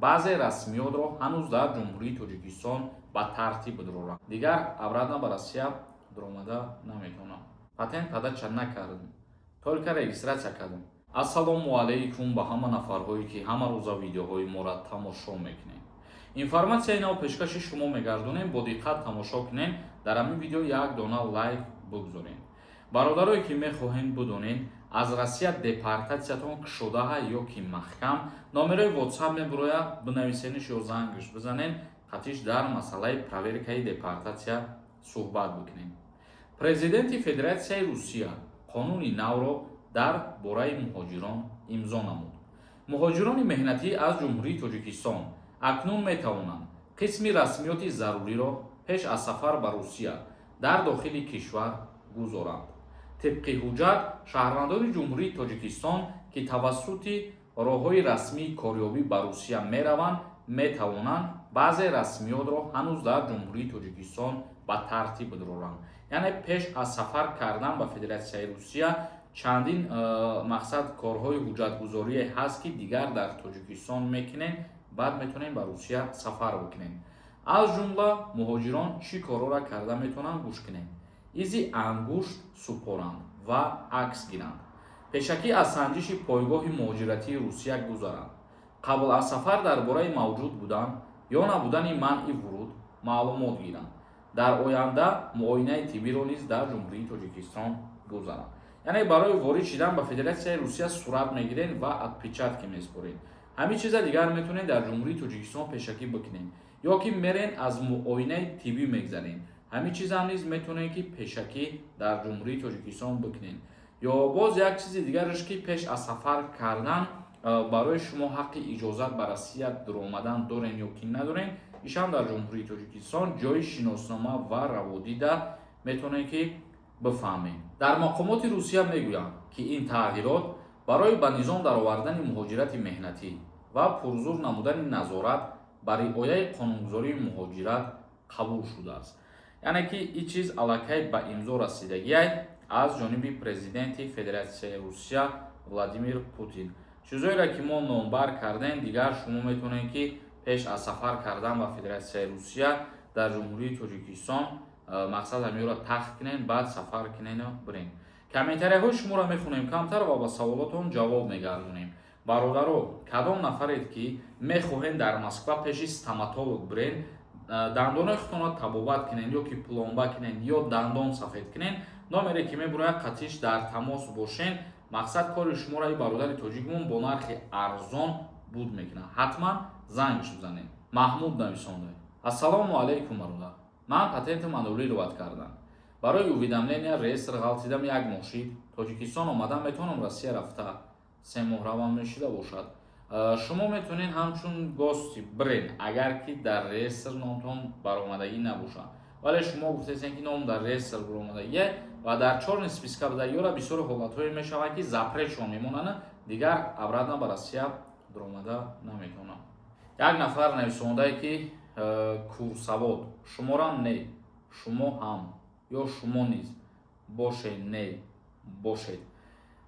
Баъзе расмиётро ҳанӯз дар Ҷумҳурии Тоҷикистон ба тартиб бидоранд, дигар обратно ба Россия дуромада наметавонам. Патент подача накардам, только регистрация кардам. Ассалому алайкум ба ҳама нафарҳое, ки ҳама рӯза видеоҳои моро тамошо мекунед. Информатсияи нав пешкаши шумо мегардонем, бо диққат тамошо кунем. Дар ҳамин видео як дона лайк бигзорем. Бародарое, ки мехоҳем бидонед, аз Россия депортатсиятон кушодаҳа ё ки маҳкам, номерои WhatsApp мебурояд, бинависениш ё зангш бизанед, қатиш дар масъалаи проверкаи депортатсия суҳбат бикунем. Президенти Федератсияи Русия қонуни навро дар бораи муҳоҷирон имзо намуд. Муҳоҷирони меҳнатӣ аз Ҷумҳурии Тоҷикистон акнун метавонанд қисми расмиёти заруриро пеш аз сафар ба Русия дар дохили кишвар гузоранд. Тибқи ҳуҷҷат, шаҳрвандони Ҷумҳурии Тоҷикистон, ки тавассути роҳҳои расмии корёбӣ ба Русия мераванд, метавонанд баъзе расмиётро ҳанӯз дар Ҷумҳурии Тоҷикистон ба тартиб бидоранд. Яъне пеш аз сафар кардан ба Федератсияи Русия чандин мақсад корҳои ҳуҷҷатгузорие ҳаст, ки дигар дар Тоҷикистон мекунем, баъд метавонем ба Русия сафар бикунем. Аз ҷумла муҳоҷирон чӣ корҳоро карда метавонанд, гӯш кунем: изи ангушт супоранд ва акс гиранд, пешакӣ аз санҷиши пойгоҳи муҳоҷиратии Русия гузаранд, қабл аз сафар дар бораи мавҷуд будан ё набудани манъи вуруд маълумот гиранд, дар оянда муоинаи тиббиро низ дар Ҷумҳурии Тоҷикистон гузаранд. Яъне барои ворид шидан ба Федератсияи Русия сурат мегиред ва отпечатки месупоред. Ҳамин чиза дигар метавонед дар Ҷумҳурии Тоҷикистон пешакӣ бикунед ё ки мерен, аз муоинаи тиббӣ мегзаред. Ҳамин чизам низ метавонед, ки пешакӣ дар Ҷумҳурии Тоҷикистон бикунед. Ё боз як чизи дигараш, ки пеш аз сафар кардан барои шумо ҳаққи иҷозат ба Россия дуромадан дорем ё ки надорем, ишам дар Ҷумҳурии Тоҷикистон ҷои шиноснома ва раводида метавонем, ки бифаҳмем. Дар мақомоти Русия мегӯянд, ки ин тағйирот барои ба низом даровардани муҳоҷирати меҳнатӣ ва пурзур намудани назорат ба риояи қонунгузории муҳоҷират қабул шудааст. Яъне ки ин чиз аллакай ба имзо расидагиай аз ҷониби президенти Федератсияи Русия Владимир Путин. Чизоеро, ки мо номбар кардем, дигар шумо метавонед, ки пеш аз сафар кардан ба Федератсияи Русия дар Ҷумҳурии Тоҷикистон мақсад ҳамиёро тахт кунед, баъд сафар кунену бирем. Комментарияҳои шуморо мехонем камтар ва ба саволотон ҷавоб мегардонем. Бародаро, кадом нафаред, ки мехоҳед дар Москва пеши стоматолог бирен, дандонои худтонро табобат кунед ё ки пломба кунед ё дандон сафед кунед, номере ки мебурояд, қатиш дар тамос бошен. Мақсад, кори шуморо и бародари тоҷикмон бо нархи арзон буд мекунад. Ҳатман зангш бизанед. Маҳмуд нависонда: «Ассалому алайкум, бародар. Ман патентам аннулировать кардам, барои уведомления реестр ғалтидам, як моҳ шид. Тоҷикистон омадан метавонам? Россия рафта 3 моҳ равам мешида бошад?» Шумо метавонед ҳамчун гости бирен, агар ки дар реестр номтон баромадагӣ набошад. Вале шумо гуфтесен, ки ном дар реестр баромадагие ва дар чёрный списка буда. Ёра бисёри ҳолатҳое мешавад, ки запретшон мемонанд, дигар обратно ба Россия дуромада наметавонам. Як нафар нависондае, ки курсавод шуморам не, шумо ҳам ё шумо низ бошед, не бошед.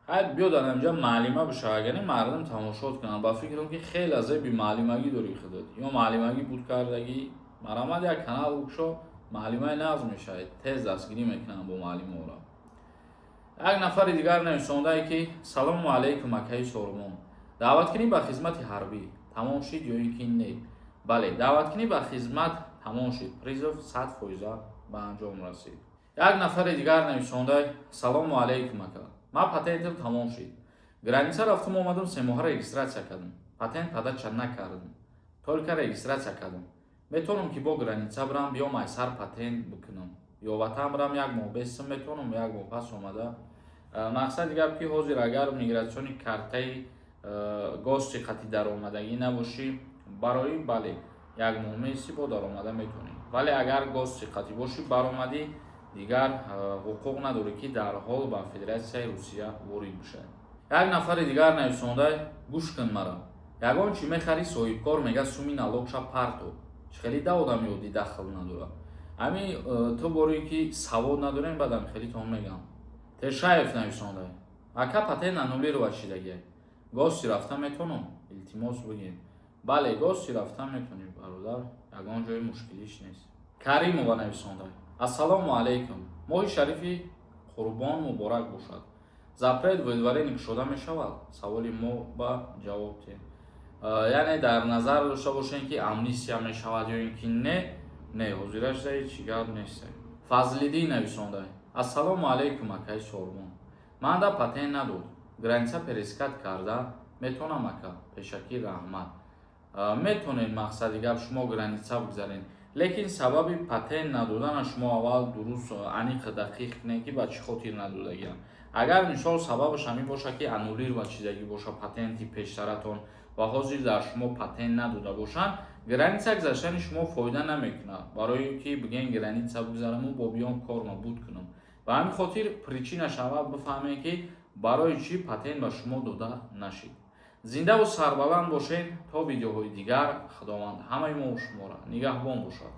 Хайр, биё, дар инҷа маълима бишава, агар мардум тамошот кунанд. Ба фикрам, ки хеле зеби маълимагӣ дорӣ худат ё маълимагӣ буд кардагӣ. Марамад, як канал букшо, маълимаи нағз мешавед, тез дастгирӣ мекунанд бо маълимаора. Як нафари дигар нависондае, ки «Салому алайкум, акаи Сормон, даъваткунӣ ба хизмати ҳарбӣ тамом шид ё ин ки не?» Бале, даъваткунӣ ба хизмат тамом шид, призыв 100 фоиза ба анҷом расид. Як нафари дигар нависонда: «Салому алайкум, ака, ман патентам тамом шид, граница рафтум омадам, 3 моҳа регистрация кардам, патент подача накардам, только регистрация кардам. Метавонам, ки бо граница бирам, биём, айсар патент бикунам ё ватан бирам, як моҳ бестам, метавонам як моҳ пас омада?» Мақсади гап, ки ҳозир агар миграционный картаи гости қати даромадагӣ набошӣ, барои бале, як моҳ меистӣ, бо даромада метавонӣ. Вале агар гости қатӣ бошӣ, баромадӣ, дигар ҳуқуқ надорӣ, ки дарҳол ба Федератсияи Русия ворид бишавӣ. Як нафари дигар нависонда: «Гӯш кун мара, ягон чӣ мехарӣ, соҳибкор мега, суми налогша парто. Чӣ хеле да одами оддӣ дахл надорад. Ҳами ту боре ки савод надорем, баъдам хелитон мегам». Тешаев нависонда: «Ака, патент аннулировать шидагия, гости рафта метавонам? Илтимос, бигем». Бале, гости рафтан метавонӣ, бародар, ягон ҷои мушкилиш нест. Каримова нависонда: «Ассалому алайкум, моҳи шарифи Қурбон муборак бошад. Запрет выдворения кушода мешавад? Саволи мо ба ҷавоб диҳед». Яъне дар назар дошта бошем, ки амнистия мешавад ё ин ки не. Не, ҳозираш чӣ гап нест. Фазлиддин нависонда: «Ассалому алайкум, акаи Сорбон, манда патент надод, граница пересекать карда метавонам, ака? Пешакӣ раҳмат». Метонед, мақсади гап, шумо граница бигзаред, лекин сабаби патент надодана шумо аввал дуруст, аниқ, дақиқ кунед, ки ба чӣ хотир надодагиам. Агар, мисол, сабабаш ҳамин бошад, ки аннулировать шидагӣ боша патенти пештаратон ва ҳозир дар шумо патент надода бошанд, граница гузаштани шумо фоида намекунад, барои ки бигӯем граница бигзараму бо биём корма буд кунам. Ба ҳамин хотир причинаш аввал бифаҳмем, ки барои чӣ патент ба шумо дода нашид. Зиндаву сарбаланд бошед то видеоҳои дигар. Худованд ҳамаи мо шуморо нигаҳбон бошад.